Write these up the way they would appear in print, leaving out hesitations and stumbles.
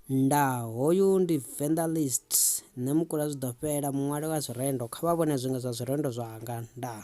Ndaa hoyu ndi Venḓa List nṋe mukula zwi ḓo fhela muṅwali wa zwirendo kha vha vhone zwiṅwe zwa zwirendo zwanga ndaa.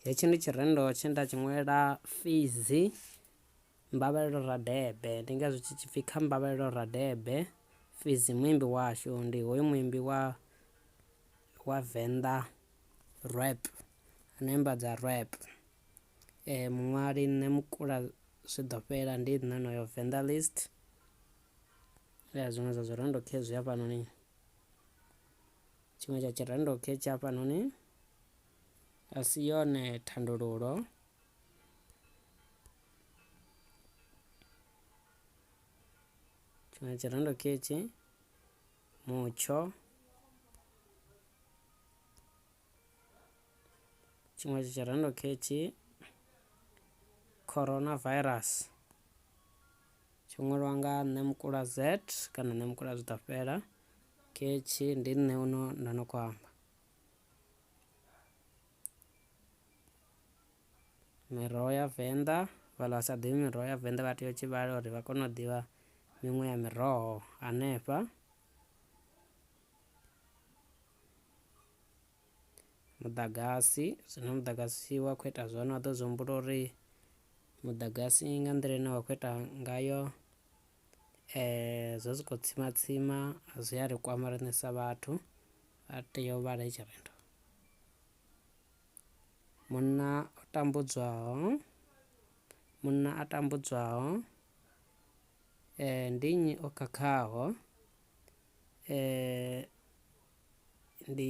Hetshi ndi tshirendo tshe nda tshi ṅwalela Fizi Mbavhalelo Radebe, ndi ngazwo tshi tshi pfi kha Mbavhalelo Radebe, Fizi muimbi washu, ndi hoyu muimbi wa wa Venḓa rap, ano imba dza rap. Muṅwali nṋe mukula zwi ḓo fhela ndi nṋe honoyo Venḓa List, zwiṅwe zwa zwirendo khezwi hafhanoni, tshiṅwe tsha tshirendo khetshi hafhanoni, a si yone thandululo. Tshiṅwe tshirendo khetshi, mutsho, tshiṅwe tsha tshirendo khetshi, corona virus, tsho ṅwaliwa nga nṋe mukula Z kana nṋe mukula zwi ḓo fhela, khetshi ndi nṋe uno ndo no khou amba. Miroho ya Venḓa, vhaḽa vha sa ḓivhi miroho ya Venḓa vha tea u tshi vhala uri vha kone u ḓivha miṅwe ya miroho hanefha. Muḓagasi, zwine muḓagasi wa khou ita zwone vha ḓo zwi humbula uri muḓagasi nga nḓila ine wa khou ita ngayo zwo sokou tsima tsima zwi a ri kwama riṋe sa vhathu, vha tea u vhala hetshi tshirendo. Munna o tambudzwaho, munna a tambudzwaho ndi nnyi o khakhaho, ndi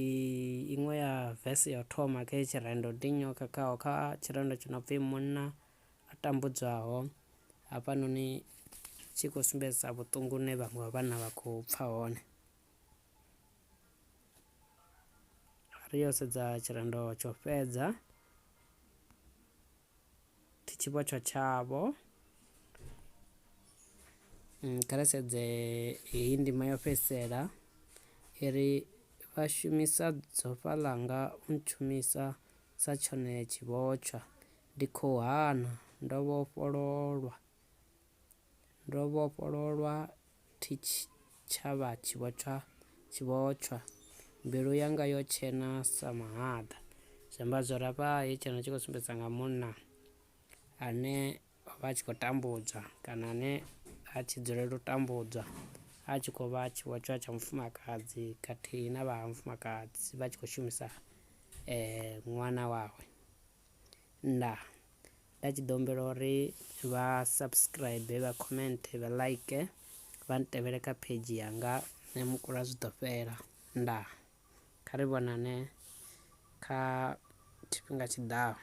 iṅwe ya verse ya u thoma kha hetshi tshirendo, ndi nnyi o khakhaho kha tshirendo tshi no pfhi munna a tambudzwaho hafhanoni tshi khou sumbedzisa vhuṱungu hune vhaṅwe vha vhanna vha khou pfha hone. Ri yo sedza tshirendo tsho fhedza, ndi tshivhotshwa tshavho, kha ri sedze heyi ndima yo fhedzisela i ri vha shumisa dzofha ḽanga u ntshumisa sa tshone tshivhotshwa, ndi khou hana ndo vhofhololwa, ndo vhofhololwa thi tsha vha tshivhotshwa tshivhotshwa, mbilu yanga yo tshena sa mahaḓa. Zwi amba zwori hafha hetshi tshirendo tshi khou sumbedza nga munna ane o vha a tshi khou tambudzwa kana ane a tshi dzulela u tambudzwa a tshi khou vha tshivhotshwa tsha mufumakadzi khathihi na vha ha mufumakadzi vha tshi khou shumisa ṅwana wawe. Ndaa. Nda tshi ḓo humbela uri vha subscribe, vha comment, vha like, vha ntevhele kha pheidzhi yanga nṋe mukula zwi ḓo fhela, ndaa. Kha ri vhonane kha tshifhinga tshiḓaho.